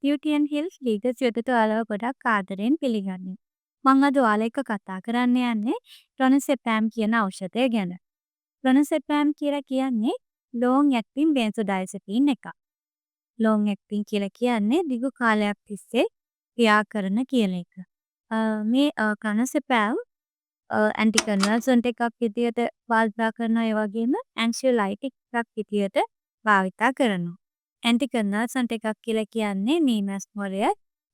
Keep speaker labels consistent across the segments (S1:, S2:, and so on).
S1: Beauty and health ලීගස් වෙතට ඔයාලව ගොඩක් ආදරයෙන් පිළිගන්නවා. මං අද ඔයාලා එක්ක කතා කරන්න යන්නේ ක්ලොනසෙපෑම් කියන ඖෂධය ගැන. ක්ලොනසෙපෑම් කියලා කියන්නේ ලෝං ඇක්ටිං බෙන්සෝඩයසපීන් එකක්. ලෝං ඇක්ටිං කියලා කියන්නේ දිගු කාලයක් තිස්සේ ක්‍රියා කරන කියන එක. මේ ක්ලොනසෙපෑම් ඇන්ටි කන්වල්සන්ට් එකක් විදියට භාවිතා කරනවා. ඒ වගේම ඇන්ක්සියොලයිටික් එකක් විදියට භාවිතා කරනවා. ඇන්ටි කන්වල්සන්ට් එකක් කියලා කියන්නේ මීමැස් මොළය,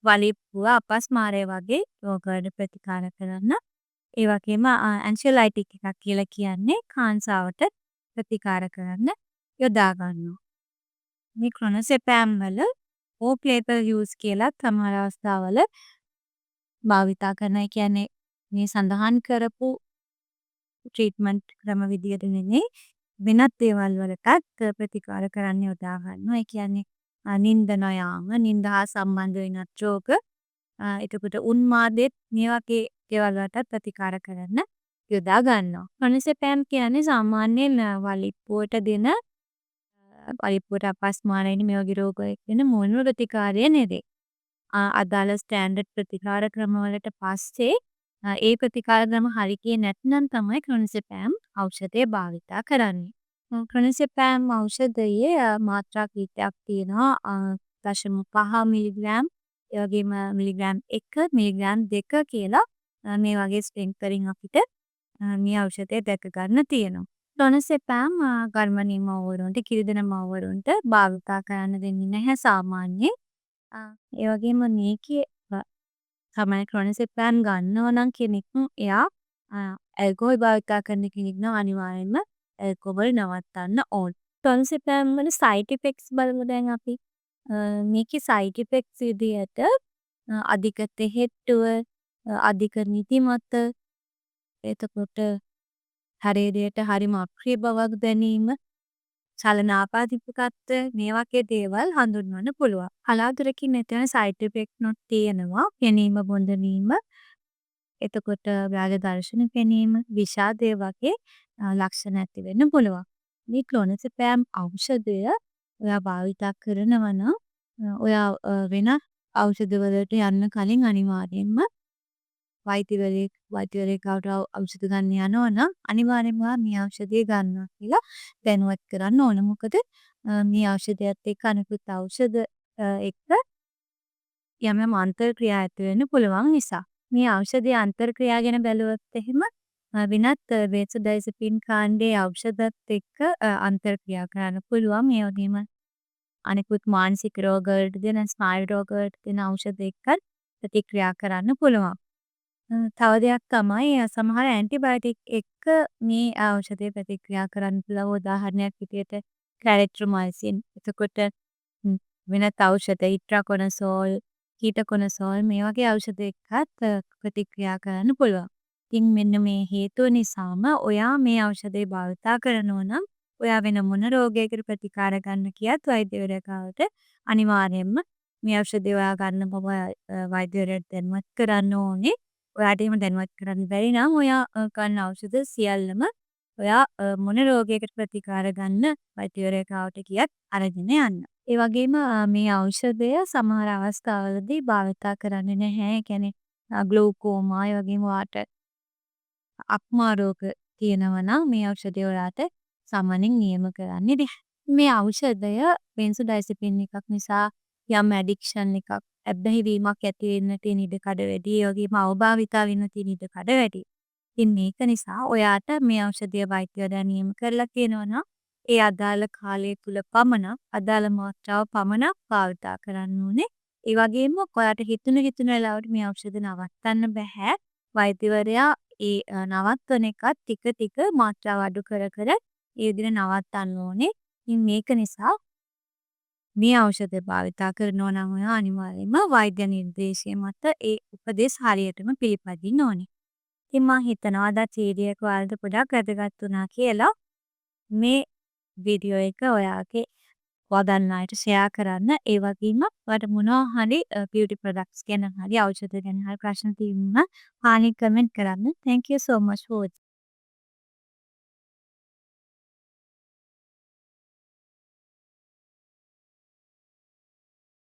S1: වලිප්පුව, අපස්මාරය වගේ රෝග වලට ප්‍රතිකාර කරන්න. ඒ වගේම ඇන්ක්සියොලයිටික් එකක් කියලා කියන්නේ කාන්සාවට ප්‍රතිකාර කරන්න යොදා ගන්නවා. මේ ක්ලොනසෙපෑම් වල ඕෆ් ලේබල් යූස් කියලත් සමහර අවස්ථාවල භාවිතා කරනවා. ඒ කියන්නේ මේ සඳහන් කරපු ට්‍රීට්මන්ට් ක්‍රම විදියට නෙමෙයි, වෙනත් දේවල් වලටත් ප්‍රතිකාර කරන්න යොදා ගන්නවා. ඒ කියන්නේ නින්ද නොයාම, නින්ද හා සම්බන්ධ වෙනත් රෝග, එතකොට උන්මාදෙත් මේ වගේ දේවල් වලටත් ප්‍රතිකාර කරන්න යොදා ගන්නවා. ක්ලොනසෙපෑම් කියන්නේ සාමාන්‍යයෙන් වලිප්පුවට දෙන, වලිප්පුවට අපස්මාර එන මේ වගේ රෝග වලට දෙන මුල්ම ප්‍රතිකාරය නෙවෙයි. අදාළ ස්ටෑන්ඩඩ් ප්‍රතිකාර ක්‍රම වලට පස්සේ ඒ ප්‍රතිකාර ක්‍රම හරි ගියේ නැත්නම් තමයි ක්ලොනසෙපෑම් ඖෂධය භාවිතා කරන්නේ. ක්ලොනසෙපෑම් ඖෂධයේ මාත්‍රා කීපයක් තියෙනවා. 0.5 මිලිග්‍රෑම්, ඒ වගේම මිලිග්‍රෑම් 1, මිලිග්‍රෑම් 2 කියලා මේ වගේ ස්ට්‍රෙන්ග්ත් වලින් අපිට මේ ඖෂධය දැක ගන්න තියෙනවා. ක්ලොනසෙපෑම් ගර්භණී මව්වරුන්ට, කිරි දෙන මව්වරුන්ට භාවිතා කරන්න දෙන්නේ නැහැ සාමාන්‍යයෙන්. ඒ වගේම මේකේ සාමාන්‍ය ක්ලොනසෙපෑම් ගන්නවා නම් කෙනෙක්, එයා ඇල්කොහොල් භාවිතා කරන කෙනෙක් නම් අනිවාර්යෙන්ම ඇල්කොහොල් නවත්තන්න ඕන. ක්ලොනසෙපෑම් වල සයිඩ් ඉෆෙක්ට්ස් බලමු දැන් අපි. මේකේ සයිඩ් ඉෆෙක්ට්ස් විදියට අධික තෙහෙට්ටුව, අධික නිදිමත, එතකොට ශරීරයට හරිම අප්‍රිය බවක් දැනීම, චලන ආපාදිතකත්වය, මේ වගේ දේවල් හඳුන්වන්න පුළුවන්. කලාතුරකින් ඇතිවන සයිඩ් ඉෆෙක්ට්නුත් තියෙනවා. පෙනීම බොඳ වීම, එතකොට ව්‍යාජ දර්ශන පෙනීම, විෂාදය වගේ ලක්ෂණ ඇති වෙන්න පුළුවන්. මේ ක්ලොනසෙපෑම් ඖෂධය ඔයා භාවිතා කරනවා නම්, ඔයා වෙනත් ඖෂධ වලට යන්න කලින් අනිවාර්යෙන්ම වෛද්‍යවරයෙක් ගාවට ඖෂධ ගන්න යනවා නම් අනිවාර්යෙන්ම ඔයා මේ ඖෂධය ගන්නවා කියලා දැනුවත් කරන්න ඕන. මොකද මේ ඖෂධයත් එක්ක අනෙකුත් ඖෂධ එක්ක යම් යම් අන්තර් ක්‍රියා ඇති වෙන්න පුළුවන් නිසා. මේ ඖෂධයේ අන්තර් ක්‍රියා ගැන බැලුවොත් එහෙම, වෙනත් බෙන්සෝඩයසපීන් කාණ්ඩයේ ඖෂධත් එක්ක අන්තර් ක්‍රියා කරන්න පුළුවන්. ඒ වගේම අනෙකුත් මානසික රෝග වලට දෙන, ස්නායු රෝග වලට දෙන ඖෂධ එක්කත් ප්‍රතික්‍රියා කරන්න පුළුවන්. තව දෙයක් තමයි, සමහර ඇන්ටිබයොටික් එක්ක මේ ඖෂධය ප්‍රතික්‍රියා කරන්න පුළුවන්. උදාහරණයක් විදියට ක්ලැරිත්‍රොමයිසින්. එතකොට වෙනත් ඖෂධ ඉට්‍රාකොනසෝල්, කීටොකොනසෝල් මේ වගේ ඖෂධ එක්කත් ප්‍රතික්‍රියා කරන්න පුළුවන්. ඉතින් මෙන්න මේ හේතුව නිසාම ඔයා මේ ඖෂධය භාවිතා කරනවා නම්, ඔයා වෙන මොන රෝගයකට ප්‍රතිකාර ගන්න ගියත් වෛද්‍යවරයා ගාවට අනිවාර්යයෙන්ම මේ ඖෂධය ඔයා ගන්න බව වෛද්‍යවරයාට දැනුවත් කරන්න ඕනේ. ඔයාට එහෙම දැනුවත් කරන්න බැරි නම්, ඔයා ගන්න ඖෂධ සියල්ලම ඔයා මොන රෝගයකට ප්‍රතිකාර ගන්න වෛද්‍යවරයා ගාවට ගියත් අරගෙන යන්න. ඒ වගේම මේ ඖෂධය සමහර අවස්ථාවලදී භාවිතා කරන්නේ නැහැ. ඒ කියන්නේ ග්ලූකෝමා, ඒ වගේම ඔයාට අක්මා රෝග තියෙනවා නම් මේ ඖෂධය ඔයාට සාමාන්‍යයෙන් නියම කරන්නේ නැහැ. මේ ඖෂධය බෙන්සෝඩයසපීන් එකක් නිසා යම් ඇඩික්ෂන් එකක්, ඇබ්බැහි වීමක් ඇති වෙන්න තියෙන ඉඩකඩ වැඩි. ඒ වගේම අවභාවිතා වෙන්න තියෙන ඉඩකඩ වැඩි. ඉතින් මේක නිසා ඔයාට මේ ඖෂධය වෛද්‍යවරයා නියම කරලා තියෙනවා නම්, ඒ අදාළ කාලය තුල පමණක්, අදාළ මාත්‍රාව පමණක් භාවිතා කරන්න ඕනේ. ඒ වගේම ඔයාට හිතුණ හිතුණ වෙලාවට මේ ඖෂධ නවත්තන්න බැහැ. වෛද්‍යවරයා ඒ නවත්වන එකත් ටික ටික මාත්‍රාව අඩු කර කර ඒ විදිහට නවත්තන්න ඕනේ. ඉතින් මේක නිසා මේ ඖෂධ භාවිතා කරනවා නම් ඔයා අනිවාර්යයෙන්ම වෛද්‍ය නිර්දේශය මත ඒ උපදෙස් හරියටම පිළිපදින්න ඕනේ. ඉතින් මං හිතනවා අදත් වීඩියෝ එක ඔයාලට ගොඩක් වැදගත් වුණා කියලා. මේ වීඩියෝ එක ඔයාගේ ඔයා දන්න අයට ෂෙයා කරන්න. ඒ වගේම ඔයාට මොනවා හරි බියුටි ප්‍රොඩක්ට්ස් ගැන හරි ඖෂධ ගැන හරි ප්‍රශ්න තියෙනවා නම් පහලින් කමෙන්ට් කරන්න. Thank you so much for watching.